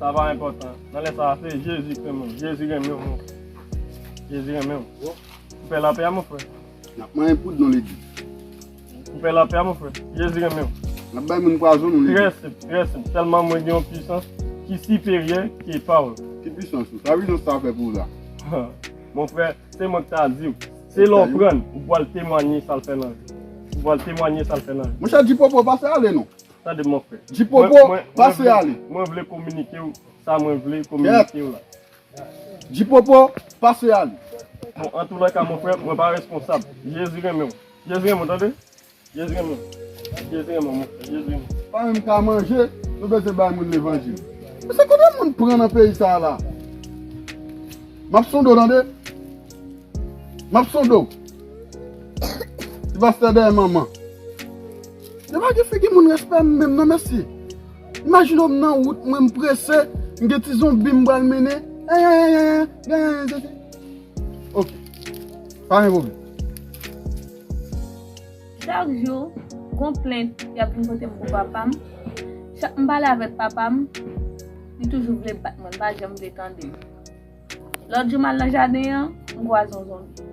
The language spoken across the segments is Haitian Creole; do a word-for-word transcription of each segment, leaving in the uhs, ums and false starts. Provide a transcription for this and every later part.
Sa pa enpòtan. Nan lè sa a, se Jezi k renmen w. Jezi renmen w, mon frè. Jezi renmen w. Ou pè lapè a, mon frè. N ap manyen poud nan legliz. Ou pè lapè a, mon frè. Jezi renmen w. N ap bay moun pwazon nan legliz. Trè senp, trè senp. Sèlman mwen gen yon pisans ki siperyè ke pa w. Ki pisans ou? Sa pisans sa fè pou ou la? Mon frè, se mwen ki ta di w. Se lè w pran l, ou pral temwanye sa l fè nan vi w. Ou pral temwanye sa l fè nan vi w. Monchè, Jipopo, pase ale non. Tande, mon frè. Jipopo, pase ale. Mwen vle kominike w sa mwen vle kominike w la. Jipopo, pase ale. Bon, antoulèka, mon frè, mwen pa responsab. Jezi renmen w. Jezi renmen w, tande? Jezi renmen w. Jezi renmen w, mon frè. Jezi renmen w. Pa menm ka manje, nou bezwen bay moun levanjil. Men se kote moun pran nan peyi sa a la? M ap sonde w, tande? M ap sonde w. Ti pastè dèyè manman. Yo pa gen figi moun respè menm non, mesye. Imajine w m nan wout, mwen m prese, m gen ti zonbi m pral mennen. Ay, ay, ay, ay, ay, ay, ay, ay. Ok. Pa gen pwoblèm. Chak jou, gon plent y ap vin kote m pou papa m. Chak m pale avèk papa m, li toujou vle bat mwen, li pa janm vle tande m. Lòt jou, m al nan jaden an, m kwaze yon zonbi.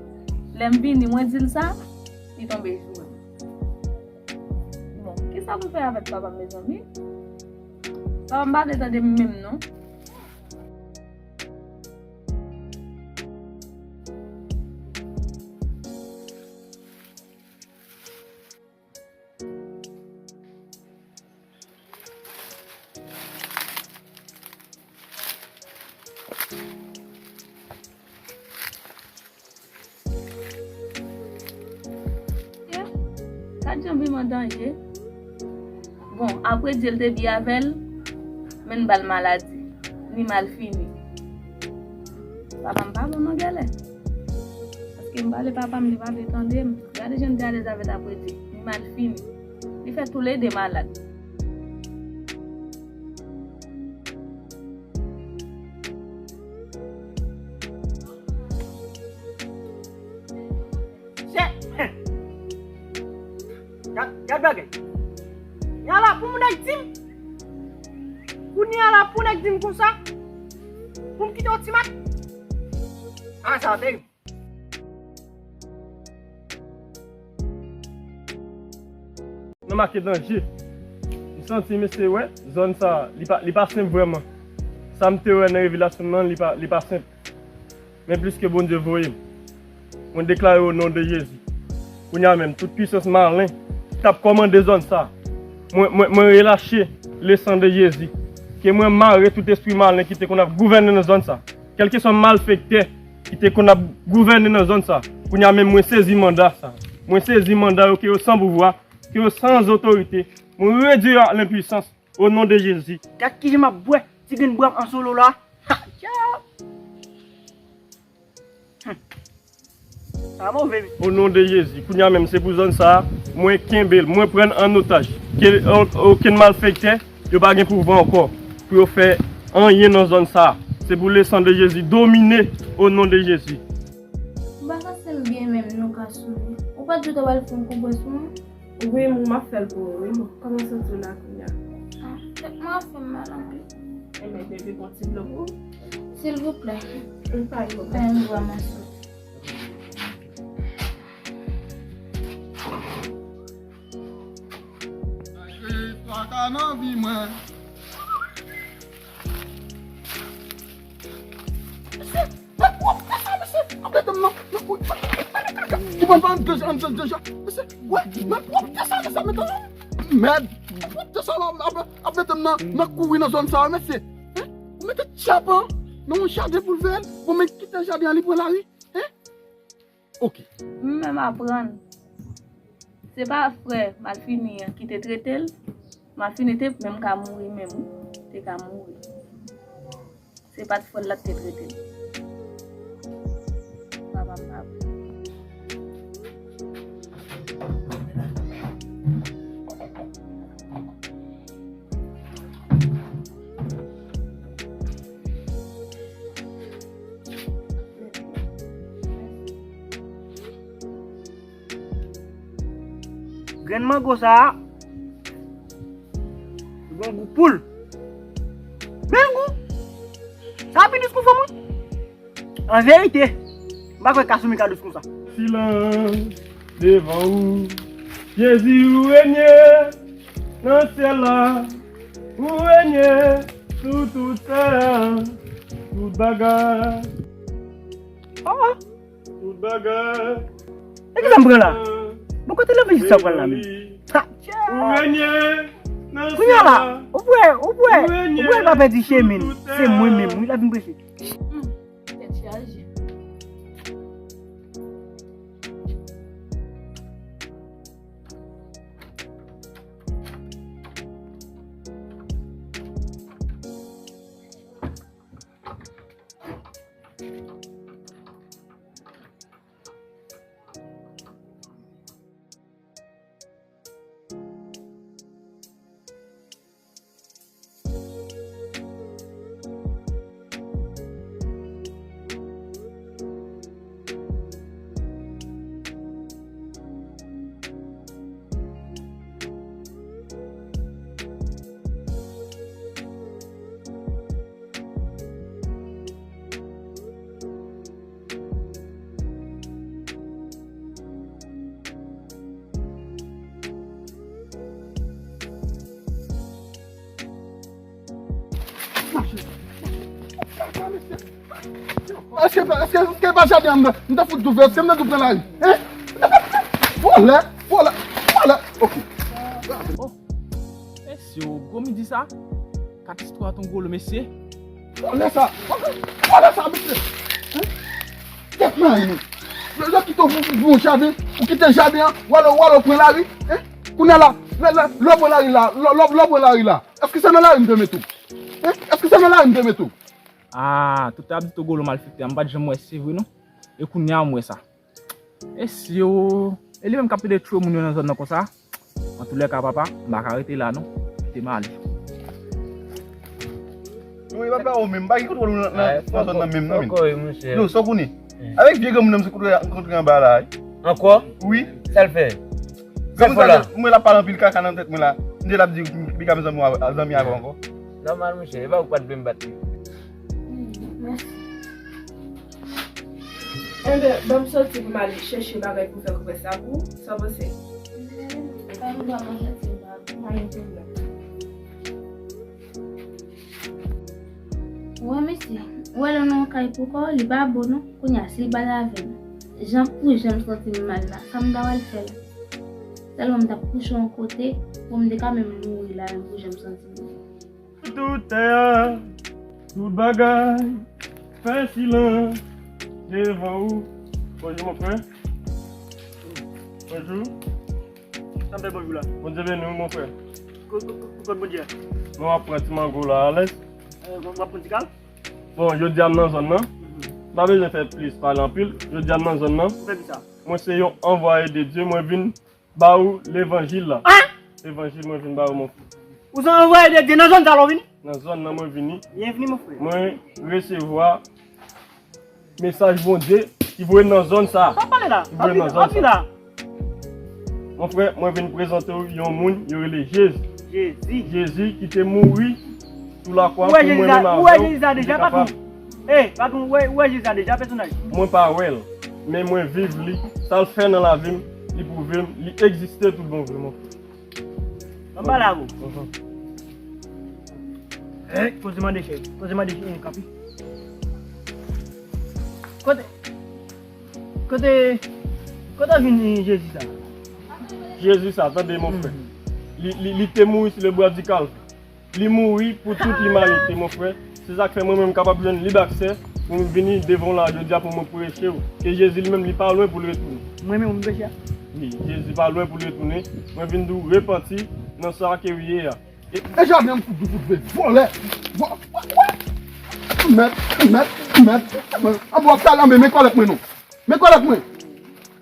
Lè m vini, mwen di l sa, li tonbe joure m. Bon, kisa pou m fè avèk papa m, mezanmi? Papa m pa vle tande m menm non. Gad jan viv an danje. Bon, apre Dye l te byen avè l, men l ba l maladi, li mal fini. Papa m pa bon non, gèlè. Paske m pale papa m, li pa vle tande m. Gade jan l te alèz avè l apre Dye, li mal fini. Li fè toulede malad. Chè! Gad, gad bagay. Kounye a la pou moun nèg di m. Kounye a la pou nèg di m konsa. Pou m kite yon ti mak. Ah, sa terib. Nan make danje. M santi mesye wè, zòn sa, li pa, li pa senp vrèman. Sa m te wè nan revelasyon m nan, li pa, li pa senp. Men pliske Bondye voye m, mwen deklare o non de Jezi. Kounye a menm, tout pisans malen ki t ap kòmande zòn sa, mwen, mwen, mwen relache le san de Jezi. Ke mwen mare tout espri malen ki te konn ap gouvène nan zòn sa. Kèlkeswa malfektè ki te konn ap gouvène nan zòn sa, kounye a menm mwen sezi manda sa. Mwen sezi manda yo ke yo san pouvwa, ke yo san otorite. Mwen redwi yo a lenpwisans o non de Jezi. Gad kijan m ap bwè ti grenn bwa m an solo la. Ha, ya. Hmm. Sa move wi. O non de Jezi, kounye a menm se pou zòn sa a, mwen kenbe l, mwen pran l an otaj. Ke o-, okenn malfektè, yo pa gen pouvwa ankò pou yo fè anyen nan zòn sa a. Se pou le san de Jezi domine o non de Jezi. M pa ka fè l byen menm non, Kasou. Ou pa t di w ta pral fè yon konpres pou mwen? Wi, m, m ap fè l pou ou, wi, m. Kòman w santi w la kounye a? Ah, tèt mwen ap fè m mal anpil. Enben, bebe, pran ti dlo pou ou. Silvouplè. M pa gen pwoblèm. Fè yon gwo maso. Malgre istwa ka nan vi mwen. Mesye, men pwòpte sa, mesye. Ap mete m nan, nan kou. Ki ban ban deja, an deja. Mesye, wè, men pwòpte sa, mesye, mete m. Mèd. Pwòpte sa, ap, ap, ap mete m nan, nan kouri nan zòn sa, mesye. Hein? Ou mete tchèp an nan yon jaden pou l veye l. Bon, men kite jaden an, li pran lari. Hein? Ok. M menm aprann. Se pa frè Malfini an ki te trete l. Malfini te menm ka mouri menm, wi. Te ka mouri. Se pa t frè l la k te trete l. Papa m pa bon. Grenn mango sa a, li gon gou poul. Bèl gou. An verite, m pa kwè Kasumi ka dous konsa. Silans devan ou. Jezi, ou renye nan syèl la. Ou renye sou tout tè a. Tout bagay. Oh, oh. Tout bagay. E ki sa m pran la? Bon, kote levanjil sa pral la menm? Ha, tcha! Ou renye nan syèl la. Kounye a la, ou wè, ou wè, ou wè l pa pèdi chemen l. Se mwen menm, wi, l ap vin preche. Hmm, tèt chaje. Èske, èske, èske pa jaden an m te fout ouvè? Èske m te tou pran lari? Hein? Vòlè, vòlè, vòlè. Ok. Oh, mesye, gwo midi sa. Kat istwa ton gwo lo, mesye. Vòlè sa. Vòlè sa, mesye. Hein? Tèt mare nou. Yo, yo kite w pou, pou, pou yon jaden, ou kite jaden an, w ale, w ale w pran lari, hein? Kounye a la, lè, lè, lè w pran lari la, lè, lè, lè w pran lari la, èske se nan lari m te mete w? Hein? Èske se nan lari m te mete w? Ah, tout ap di to golo malfektè, m pa t janm wè se vre non. E kounye a m wè sa. E si yo, e li menm k ap pede tchwe moun yo nan zòn nan konsa? Antoulèka, papa, m pa ka rete la non. Kite m ale. Non, e pa ba ou menm, m pa gen kontwòl ou nan, nan, nan zòn nan menm non, men. Yo, sa w konnen? Avèk vye granmoun nan, m se kontre, kontre anba la, wi. Ankò? Wi. Sa l fè? Granmoun sa, mwen l ap pale anpil kaka nan tèt mwen la. M te l ap di, piga m zanmi, zanmi avè w ankò. Nòmal, monchè, e pa ou k pa t vle m bat li. Mèsi. Enben, ban m soti pou m al chèche bagay pou fè konpès la pou ou. Sa w panse? Sa nou pral nan chantiye la, pa gen pwoblèm. Wè, mesye, ou wè lè w nan yon kay pou kò w, li pa bon non. Kounye a, si l pa t avè m, jan pou jan m santi m mal la, sa m ta pral fè la? Sèlman m t ap kouche yon kote pou m te ka menm mouri la menm pou jan m santi m. Tout tè a, tout bagay, fè silans devan ou. Bonjou, mon frè. Bonjou. Sa m fè bonjou la? Bondye beni w, mon frè. Ko-, ko-, ko-, kot Bondye a? Mwen ap pran ti mango la, alèz. Eh, w ap pran ti kal? Bon, jodi a m nan zòn nan. Mhm. M pa bezwen fè plis pale anpil. Jodi a m nan zòn nan. Ou fè kisa? Mwen se yon anvwaye de Dye, mwen vin ba ou levanjil la. Ah! Levanjil mwen vin ba ou, mon frè. Ou se yon anvwaye de Dye nan zòn sa la w vini? Nan zòn nan mwen vini. Byenvini, mon frè. Mwen resevwa mesaj Bondye ki voye nan zòn sa. Sa w pale la? Ki voye nan zòn sa. Mon frè, mwen vin prezante w yon moun yo rele Jezi. Jezi. Jezi ki te mouri sou lakwa pou mwen menm avè w, pou te kapab. Ou wè Jezi sa deja, patwon? Eh, patwon, ou wè, ou wè Jezi sa deja, pèsonaj? Mwen pa wè l, men mwen viv li. Sa l fè nan lavi m, li pwouve m, li egziste tout bon vre, mon frè. Ban m pale avè w. Mhm. Eh, koze mande chè, koze mande chè, kanpe. Kote, kote, kote w jwenn Jezi sa? Jezi sa, tande, mon frè. Mhm. Li, li, li te mouri sou le bwa di Kalvè. Li mouri pou tout limanite, mon frè. Se sa k fè mwen menm m kapab jwenn lib aksè pou m vini devan w la jodi a pou mwen preche w. Ke Jezi li menm li pa lwen pou l retounen. Mwen menm pou m preche a? Wi, Jezi pa lwen pou l retounen. Mwen vin di w repanti nan sa ke w ye a. E jaden an m fout di w fout vle vòlè. Vò-, vò-, vò-, mèt, mèt, mèt, mèt. Anba w ap kale, men kòlèt mwen non. Men kòlèt mwen.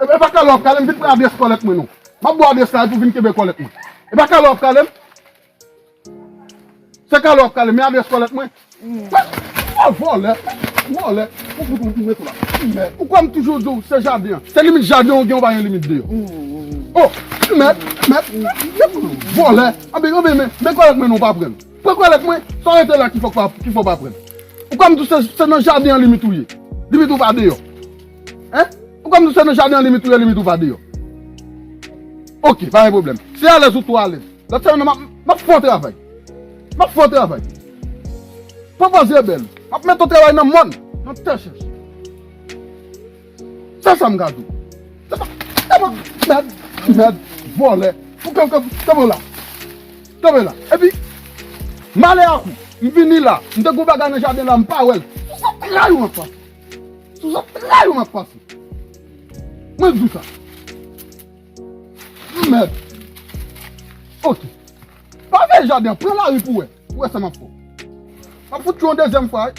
E, e pa kale w ap kale m, vin pran adrès kòlèt mwen non. M ap ba w adrès la epi w vin kenbe kòlèt mwen. E pa kale w ap kale m. Se kale w ap kale, men adrès kòlèt mwen. Wè, wè, vòlè, vòlè. Ou fout ou mete la. Mèd. Ou kwè m toujou di w se jaden an. Se limit jaden an ou gen, ou pa gen limit deyò. Oh, mèd, mèd, mèd, vòlè. Anben, anben, men, men kòlèt mwen non, ou pa pran l. Pran kòlèt mwen, sa w rete la ki fè w pa, ki fè w pa pran l. Ou kwè m di w se, se nan jaden an limit ou ye. Limit ou pa deyò. Hein? Ou konn se nan jaden an limit ou ye, limit ou pa deyò. Ok, pa gen pwoblèm. Se alèz ou tou alèz. Lòt semèn nan, m ap, m ap fè yon travay. M ap fè yon travay. Pran pòz rebèl. M ap mete yon travay nan mòn, nan tè chèch. Se sa m ka di w. Se sa, se sa, mèd, mèd, vòlè. Ou kanpe, kanpe, kanpe la. Kanpe la. Epi, malè ak ou. M vini la. M te gon bagay nan jaden la, m pa wè l. Sou zantray ou m ap pase. Sou zantray ou m ap pase. Mwen di w sa. Mèd. Ok. Pa veye jaden an, pran lari pou wè. Pou wè sa m ap fè w. M ap fout tchwe yon dezyèm fwa, wi.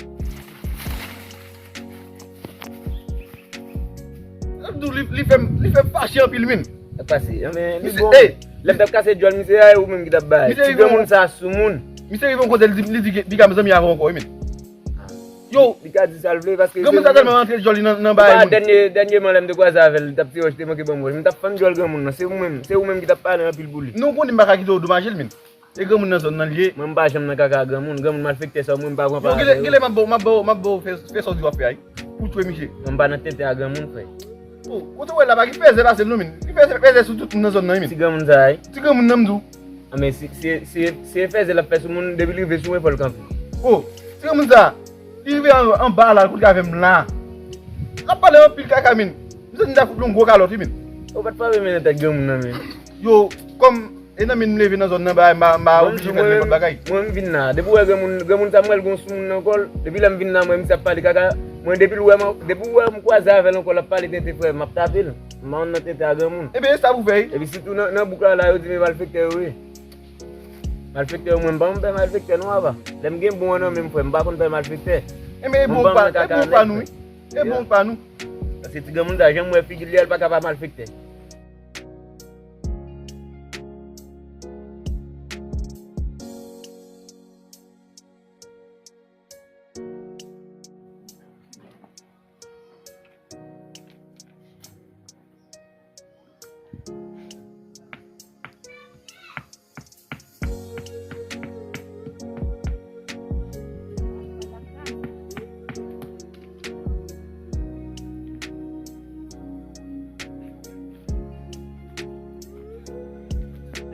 Li, li fè m, li fè m fache anpil, wi. Sa pase, men li bon. Lè m t ap kase djòl misye a, e ou menm ki t ap bay. Ti granmoun sa soumoun. Misye rive yon kote, li di, li di ke li ka zanmi avè w ankò, wi, men. Yo, li ka di sa l vle, paske granmoun sa tèlman rantre djòl li nan, nan bagay moun. Dènye, dènyèman, lè m te kwaze avè l, li t ap tiye wòch, li te manke ban m wòch. M t ap fann djòl granmoun nan, se ou menm, se ou menm ki t ap pale anpil pou li. Nou konnen m pa ka kite w domaje l, men. E granmoun nan zòn nan li ye. Mwen m pa janm nan kaka granmoun, granmoun malfektè sa, mwen m pa pran pa avè yo. Gilè, gilè, m ap ba w, m ap ba w, m ap ba w fè, fè sa w di w ap fè a, wi. Pou tchwe misye. Mwen m pa nan tenten a granmoun, frè. Oh, kote w wè la, pa gen fèzè pase l non, men. Li fèzè, fèzè sou tout moun nan zòn nan, wi, men. Ti granmoun sa a, wi. Ti granmoun nan, m di w. Ah, men si, si, si, si e fèzè l ap fè sou moun, depi l rive sou mwen, fò l kanpe. Oh, ti granmoun sa a, li rive an, anba la, l kote avè m la. L ap pale anpil kaka, men. M santi m ta fout l yon gwo kalòt, wi, men. Ou pa t frape men nan tèt granmoun nan, men. Yo, kòm e nan men m leve nan zòn nan, ba, m ba, m ba oblije fè nenpòt bagay. Mwen, mwen m vin la. Depi w wè granmoun, granmoun sa, m wè l gon soumoun nan kò l. Depi lè m vin la, m wè misye ap pale kaka. Mwen, depi l wè m, depi w wè m kwaze avè l ankò, l ap pale tenten, frè, m ap tape l. M pa nan tenten a granmoun. Ebyen, e sa pou fè, wi. Epi sitou nan, nan bouk la, la, yo di men malfektè yo ye. Malfektè yo, mwen, m pa konn pè malfektè non, apa. Lè m gen bon an nan men m, frè, m pa konn pè malfektè. Ebyen, e bon pa, e bon pa nou, wi. E bon pa nou. Paske ti granmoun sa, jan m wè figi l ye a, l pa ka pa malfektè.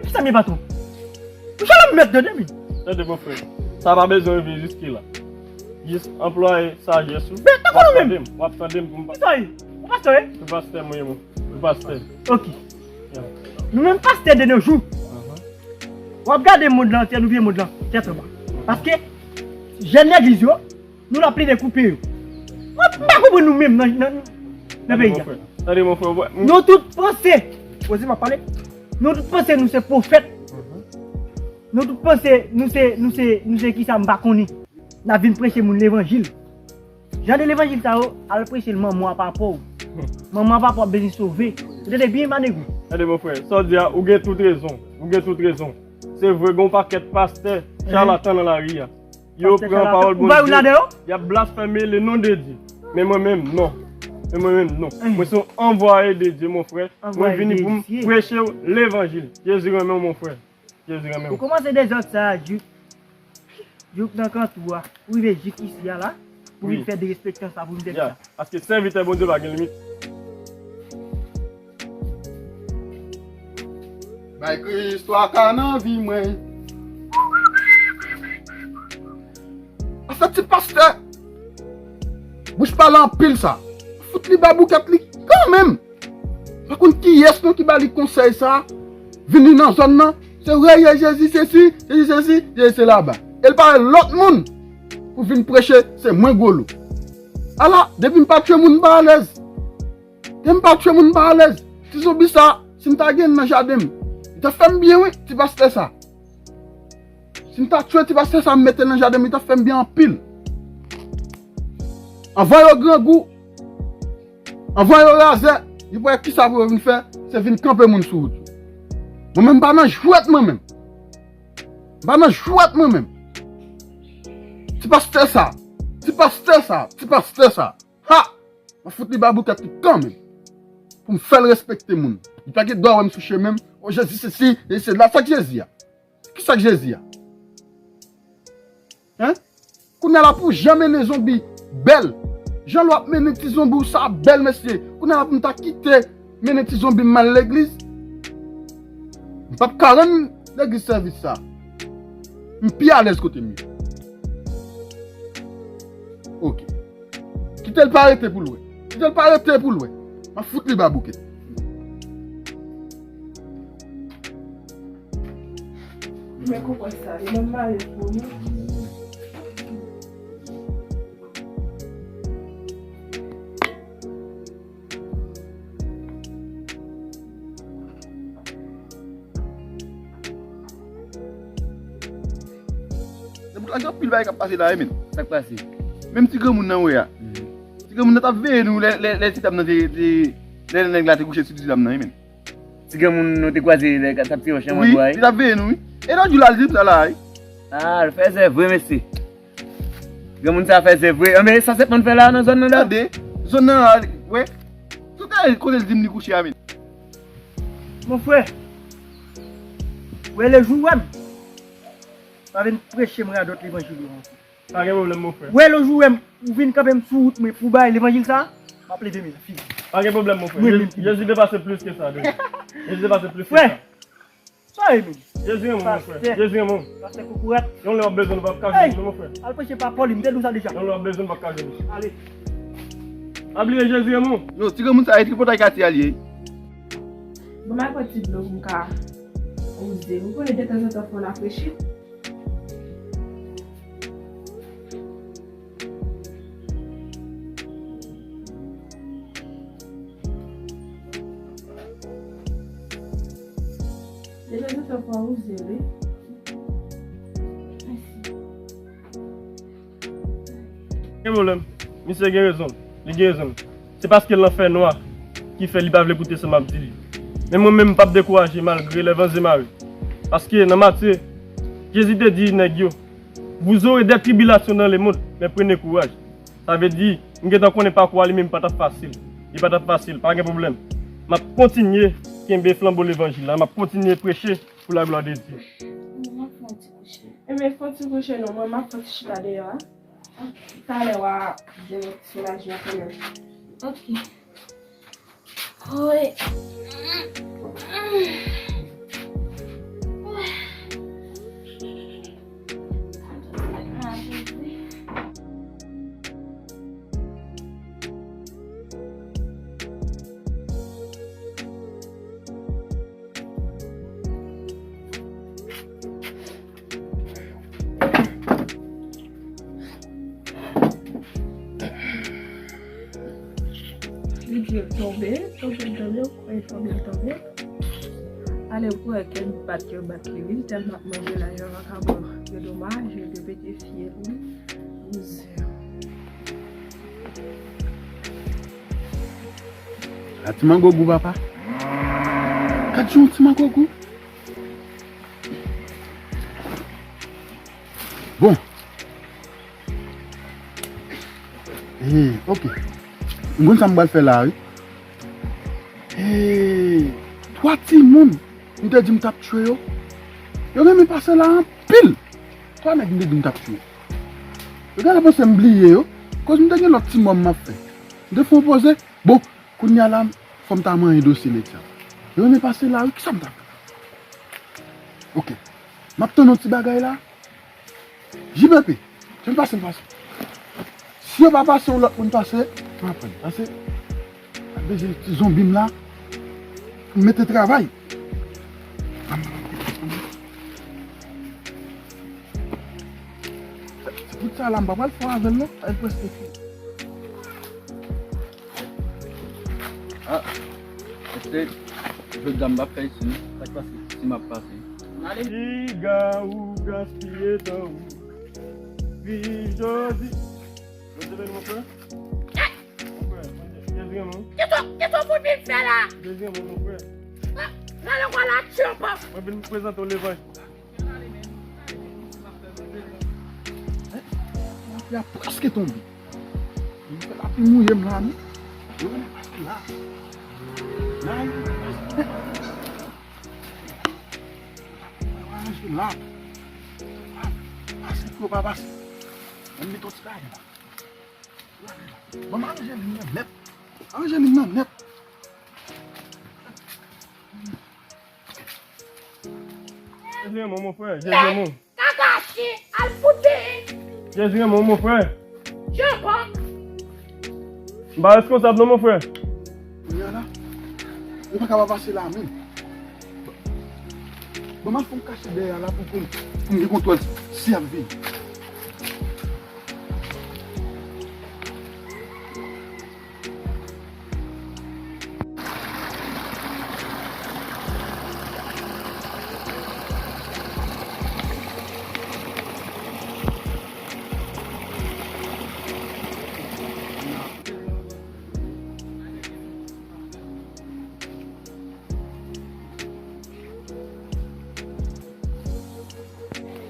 Kisa m ye patwon? Ou chale m mèt tande, men. Tande, mon frè. Sa pa bezwen rive jiske la. Jis anplwaye sajès ou. Men, w ap tande m, w ap tande m pou m pa. Kisa w ye? Ou pastè, wi? Ou pastè, mwen, mwen. Ou pastè. Ok. Nou menm pastè de nos jours, w ap gade mond lan antye, nou vye mond lan tèt anba. Paske jèn legliz yo, nou la plede koupe yo. Mwen pa konprann nou menm nan, nan, nan peyi a. Tande, mon frè. Nou tout panse, poze m ap pale. Nou tout panse nou se pwofèt. Nou tout panse nou se, nou se, nou se kisa m pa konnen. N ap vin preche moun levanjil. Jan de levanjil sa yo, al preche l manman w a papa w. Manman w a papa w ap bezwen sove. Ou tande byen, manegou? Tande, mon frè, sa w di a, ou gen tout rezon. Ou gen tout rezon. Se vre, gen yon pakèt pastè, chalatan nan lari a. Yo pran pawòl Bondye, y ap blasfeme le non de Dye. Men mwen menm, non. Men mwen menm, non. Mwen se yon anvwaye de Dye, mon frè. Mwen vini pou m preche w levanjil. Jezi renmen w, mon frè. Jezi renmen w. Ou kòmanse dezòd sa a, Djouk. Djouk nan kantou a. Ou rive jis isi a la. Pou vin fè derespektan sa, pou vin fè sa. Paske sèvitè Bondye pa gen limit. Bay Kris twa ka nan vi mwen. Afè ti pastè. Bouch pale anpil sa. Fout li ba boukèt li kanmenm. Pa konn kiyès non ki ba li konsèy sa. Vini nan zòn nan. Se vre, ye Jezi sesi, Jezi sesi, Jezi se laba. E l pa wè lòt moun pou vin preche, se mwen gwo lo. Ala, depi m pa tchwe moun, m pa alèz. Depi m pa tchwe moun, m pa alèz. Ti zonbi sa, si m ta gen l nan jaden m, li ta fè m byen, wi, ti pastè sa. Si m ta tchwe ti pastè sa, m mete l nan jaden m, li ta fè m byen anpil. Anvan yo grangou, anvan yo razè, yo pa wè kisa pou yo vin fè, se vin kanpe moun sou wout yo. Mwen menm, m pa nan jwèt, mwen menm. M pa nan jwèt, mwen menm. Ti pastè sa, ti pastè sa, ti pastè sa. Ha! M ap fout li ba boukèt li kanmenm. Pou m fè l respekte moun. Li pa gen dwa wè m sou chemen m. O Jezi sesi, Jezi sela. Sa k Jezi a? Kisa k Jezi a? Hein? Kounye a la pou jan mennen zonbi bèl. Jan lè w ap mennen ti zonbi w sa bèl, mesye. Kounye a pou m ta kite mennen ti zonbi m al legliz. M p ap ka rann legliz sèvis sa. M pi alèz kote m ye. Ok. Kite l pa rete pou l wè. Kite l pa rete pou l wè. M ap fout li ba bouke. Men konprann sa, li menm mare pou li. Nan bout la, gen anpil bagay k ap pase la, wi, men. Sa k pase? Menm ti granmoun nan, wè a. Ti granmoun nan t ap veye nou lè, lè, lè ti dam nan te, te, lè nèg la te kouche sou ti dam nan, wi, men. Ti granmoun nou te kwaze lè t ap tire yon chen mango a, wi, li t ap veye nou, wi. E lòt jou la, li di m sa la, wi. Ah, l fè zè vre, mesye. Granmoun sa fè zè vre. Anben, sa sètman fè la nan zòn nan la? Tande, zòn nan la, wè. Tout a kote l di m li kouche a, men. Mon frè, wè lejou w wè m. Pa vin preche m radòt levanjil yo ankò. Pa gen pwoblèm, mon frè. Wè lejou w wè m, ou vin kanpe m sou wout mwen pou bay levanjil sa, m ap leve men nan figi w. Pa gen pwoblèm, mon frè. Mwen menm ki Jezi te pase plis ke sa, de. Jezi te pase plis ke sa. Frè, sa e menm. Jezi renmen w, mon frè. Pastè. Jezi renmen w. Pastè Kokorat. Yon lè w ap bezwen, nou p ap ka jwenn nou, mon frè. Al preche pa Pòl, m te di w sa deja. Yon lè w ap bezwen, nou p ap ka jwenn nou. Ale. Pa bliye Jezi renmen w. Yo, ti granmoun sa, e tripotay katye a l ye. Bon, m al pran ti dlo pou m ka wouze. Ou konnen, detanzantan, fò n rafrechi. Detanzantan fò wouze, wi. Gen pwoblèm. Misye gen rezon. Li gen rezon. Se paske l nan fènwa ki fè li pa vle koute sa m ap di li. Men mwen menm, m p ap dekouraje malgre les vents et marées. Paske nan Matye, Jezi te di nèg yo, Vous aurez des tribulations dans le monde, mais prenez courage. Sa vle di, m gentan konnen pakou a li menm pa t ap fasil. Li pa t ap fasil, pa gen pwoblèm. M ap kontinye kenbe flanbo levanjil la, m ap kontinye preche pou la glwa de Dye. Mwen, m ap fè yon ti kouche. Enben, fè yon ti kouche non, mwen, m ap fè yon ti chita deyò a. Talè w a soulaje w kanmenm. Ok. Wi. Li di l tonbe, tonbe, tonbe, ou kwè tonbe, tonbe. Ale pou wè kèk bat yo bat li, wi, tèlman ap manje la, jan vakabon. Yo domaj, yo te pete fyèl, wi. Mizè. A ti mango gou, papa. Gad yon ti mango gou. Bon. Eh, ok. M konn sa m pral fè la, wi. Eh, twa timoun, m te di m t ap tchwe yo. Yo renmen pase la anpil. Twa nèg m te di m t ap tchwe. Yo genlè panse m bliye yo. Koz m te gen lòt ti mò m ap fè. M te fè yon poze. Bon, kounye a la, fò m ta manyen dosye nèg sa. Yo renmen pase la, wi, kisa m ta fè? Ok. M ap tann yon ti bagay la. J P P, jan pase, pase. Si yo pa pase, yon lòt moun pase, m ap pran. Pase, ap bezwen ti zonbi m la, m mete travay. Ti bout sa la, m pa pral fò avè l non, el prèske fini. Ah, èske jodi a m p ap fè isi non? Sa k pase? Si m ap pase. Piga ou gaspiye tan ou. Pi jodi. Jodi vini, mon frè. Mon frè, Jezi renmen w. Kisa, kisa w pou vin fè la? Jezi renmen w, mon frè. Ah, nan lekòl la, tchonp. Mwen vin prezante w levanjil. Lapli a prèske tonbe. Lapli mouye m la, men. Yo, men pase la. La, yo, pase la. Pase pou yo pa pase. Ann met yon ti bagay la. Bon, m aranje liy nan nèt. Aranje liy nan nèt. Jezi renmen w, mon frè. Jezi renmen w. Kakachi, al foute. Jezi renmen w, mon frè. Jean-Paul. M pa reskonsab non, mon frè. Kounye a la, ou pa ka pa pase la menm. Bon, m al fè yon kache dèyè la pou, pou, pou m gen kontwòl si y ap vini.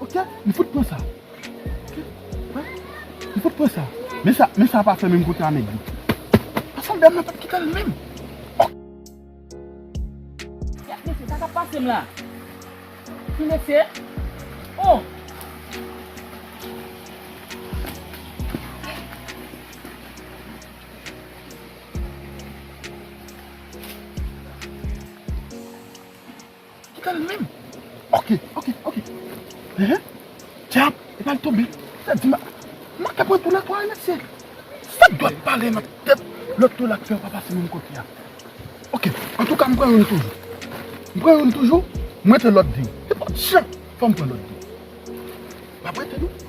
Ok, li fout pran sa. Ok, wè. Li fout pran sa. Men sa, men sa pa fè menm kote a nèg yo. Paske dam nan pa t kite l menm. Gad mesye, sa k ap pase m la? Ki mesye? Oh! Kite l menm. Ok, ok, ok. Hein? Dyab, epa l tonbe. Sa di ma, manke pran tou lakay la, mesye. Sa dwèt pale nan tèt lòt tou lakay pa pase menm kote a. Ok, antouka, m pran youn toujou. M pran youn toujou, m mete lòt de. Se pa jan, fò m pran lòt de. M ap rete non.